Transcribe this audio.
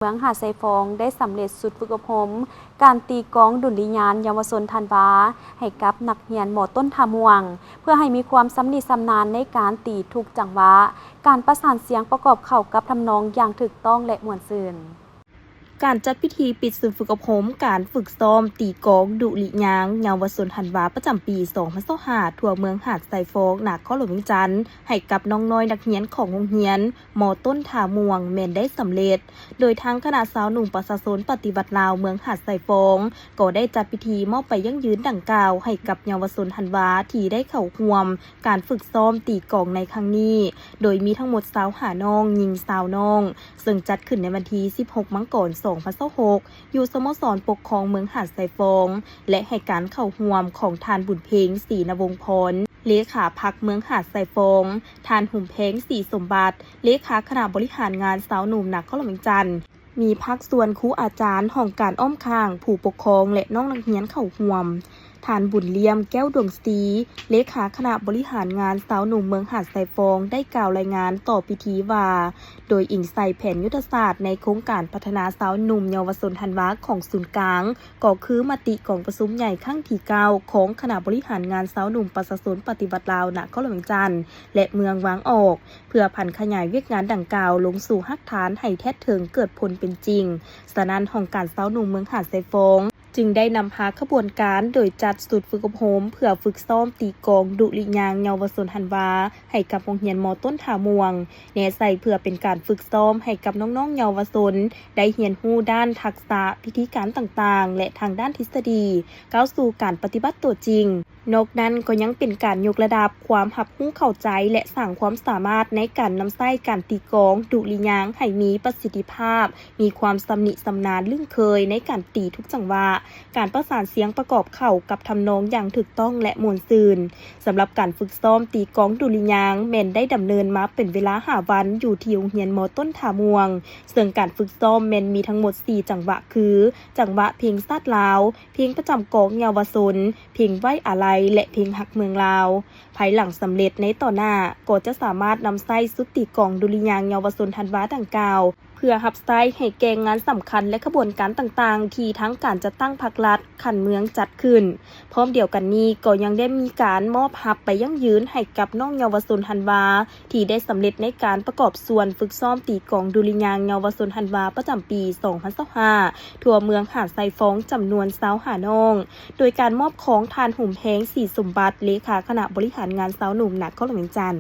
ເມືອງຫາດຊາຍຟອງ ໄດ້ສຳເລັດຊຸດຝຶກອົບຮົມການຕີກອງດຸລິຍາງເຍົາວະຊົນທັນວາ ໃຫ້ກັບນັກຮຽນ ມ.ຕົ້ນ ທ່າມ່ວງ ເພື່ອໃຫ້ມີຄວາມຊຳນິຊຳນານໃນການຕີທຸກຈັງຫວະ, ການປະສານສຽງປະກອບເຂົ້າກັບທຳນອງຢ່າງຖືກຕ້ອງ ແລະ ມ່ວນຊື່ນ. ການຈັດພິທີປິດສູນຝຶກອົບຮົມການຝຶກຊ້ອມຕີກອງດຸລິຍາງເຍົາວະຊົນທັນວາ ປະຈຳປີສອງພັນຊາວຫ້າ ທົ່ວເມືອງຫາດຊາຍຟອງ ນະຄອນຫຼວງວຽງຈັນ ໃຫ້ກັບນ້ອງນ້ອຍນັກຮຽນຂອງໂຮງຮຽນ ມ.ຕົ້ນ ທ່າມ່ວງ ແມ່ນໄດ້ສຳເລັດ, ໂດຍທາງຄະນະຊາວໜຸ່ມປະຊາຊົນປະຕິວັດລາວເມືອງຫາດຊາຍຟອງ ກໍໄດ້ຈັດພິທີມອບໃບຢັ້ງຢືນດັ່ງກ່າວໃຫ້ກັບເຍົາວະຊົນທັນວາ ທີ່ໄດ້ເຂົ້າຮ່ວມການຝຶກຊ້ອມຕີກອງໃນຄັ້ງນີ້, ໂດຍມີທັງໝົດຊາວຫ້ານ້ອງ, ຍິງຊາວນ້ອງ, ເຊິ່ງຈັດຂຶ້ນໃນວັນທີສິບຫົກ ມັງກອນ ສອງພັນຊາວຫົກ ຢູ່ສະໂມສອນປົກຄອງເມືອງຫາດຊາຍຟອງ ແລະ ໃຫ້ການເຂົ້າຮ່ວມຂອງທ່ານ ບຸນເພັງ ສີນະວົງພອນ ເລຂາພັກເມືອງຫາດຊາຍຟອງ, ທ່ານ ຫຸມແພງ ສີສົມບັດ ເລຂາຄະນະບໍລິຫານງານຊາວໜຸ່ມນະຄອນຫຼວງວຽງຈັນ, ມີພາກສ່ວນຄູອາຈານ, ຫ້ອງການອ້ອມຂ້າງ, ຜູ້ປົກຄອງ ແລະ ນ້ອງນັກຮຽນເຂົ້າຮ່ວມ. ທ່ານ ບຸນລ້ຽມ ແກ້ວດວງສີ ເລຂາຄະນະບໍລິຫານງານຊາວໜຸ່ມເມືອງຫາດຊາຍຟອງ ໄດ້ກ່າວລາຍງານຕໍ່ພິທີວ່າ, ໂດຍອີງໃສ່ແຜນຍຸດທະສາດໃນໂຄງການພັດທະນາຊາວໜຸ່ມເຍົາວະຊົນທັນວາຂອງສູນກາງ, ກໍຄືມະຕິກອງປະຊຸມໃຫຍ່ຄັ້ງທີເກົ້າ ຂອງຄະນະບໍລິຫານງານຊາວໜຸ່ມປະຊາຊົນປະຕິວັດລາວນະຄອນຫຼວງວຽງຈັນ ແລະ ເມືອງວາງອອກ, ເພື່ອຜັນຂະຫຍາຍວຽກງານດັ່ງກ່າວລົງສູ່ຮາກຖານໃຫ້ແທດເຖິງເກີດຜົນເປັນຈິງ. ສະນັ້ນ, ຫ້ອງການຊາວໜຸ່ມເມືອງຫາດຊາຍຟອງ ຈຶ່ງໄດ້ນຳພາຂະບວນການໂດຍຈັດຊຸດຝຶກອົບຮົມເພື່ອຝຶກຊ້ອມຕີກອງດຸລິຍາງເຍົາວະຊົນທັນວາໃຫ້ກັບໂຮງຮຽນ ມ.ຕົ້ນ ທ່າມ່ວງ ແນໃສ່ເພື່ອເປັນການຝຶກຊ້ອມໃຫ້ກັບນ້ອງໆເຍົາວະຊົນໄດ້ຮຽນຮູ້ດ້ານທັກສະ, ວິທີການຕ່າງໆ ແລະ ທາງດ້ານທິດສະດີ ກ້າວສູ່ການປະຕິບັດຕົວຈິງ. ນອກນັ້ນກໍຍັງເປັນການຍົກລະດັບຄວາມຮັບຮູ້ເຂົ້າໃຈ ແລະ ສ້າງຄວາມສາມາດໃນການນຳໃຊ້ການຕີກອງດຸລິຍາງໃຫ້ມີປະສິດທິພາບ, ມີຄວາມຊຳນິຊຳນານລຶ້ງເຄີຍໃນການຕີທຸກຈັງຫວະ, ການປະສານສຽງປະກອບເຂົ້າກັບທຳນອງຢ່າງຖືກຕ້ອງ ແລະ ມ່ວນຊື່ນ. ສຳລັບການຝຶກຊ້ອມຕີກອງດຸລິຍາງ ແມ່ນໄດ້ດຳເນີນມາເປັນເວລາຫ້າວັນ ຢູ່ທີ່ໂຮງຮຽນ ມ.ຕົ້ນ ທ່າມ່ວງ, ເຊິ່ງການຝຶກຊ້ອມແມ່ນມີທັງໝົດສີ່ຈັງຫວະ ຄື ຈັງຫວະເພງຊາດລາວ, ເພງປະຈຳກອງເຍົາວະຊົນ, ເພງໄວ້ອາໄລ ແລະ ເພງຮັກເມືອງລາວ. ພາຍຫຼັງສຳເລັດໃນຕໍ່ໜ້າ, ກໍຈະສາມາດນຳໃຊ້ຊຸດຕີກອງດຸລິຍາງເຍົາວະຊົນທັນວາດັ່ງກ່າວ ເພື່ອຮັບໃຊ້ໃຫ້ແກ່ງານສຳຄັນ ແລະ ຂະບວນການຕ່າງໆ ທີ່ທາງການຈັດຕັ້ງພັກລັດຂັ້ນເມືອງຈັດຂຶ້ນ. ພ້ອມດຽວກັນນີ້, ກໍຍັງໄດ້ມີການມອບຮັບໃບຢັ້ງຢືນໃຫ້ກັບນ້ອງເຍົາວະຊົນທັນວາ ທີ່ໄດ້ສຳເລັດໃນການປະກອບສ່ວນຝຶກຊ້ອມຕີກອງດຸລິຍາງເຍົາວະຊົນທັນວາ ປະຈຳປີສອງພັນຊາວຫ້າ ທົ່ວເມືອງຫາດຊາຍຟອງ ຈຳນວນຊາວຫ້ານ້ອງ, ໂດຍການມອບຂອງທ່ານ ຫຸມແພງ ສີສົມບັດ ເລຂາຄະນະບໍລິຫານງານຊາວໜຸ່ມນະຄອນຫຼວງວຽງຈັນ.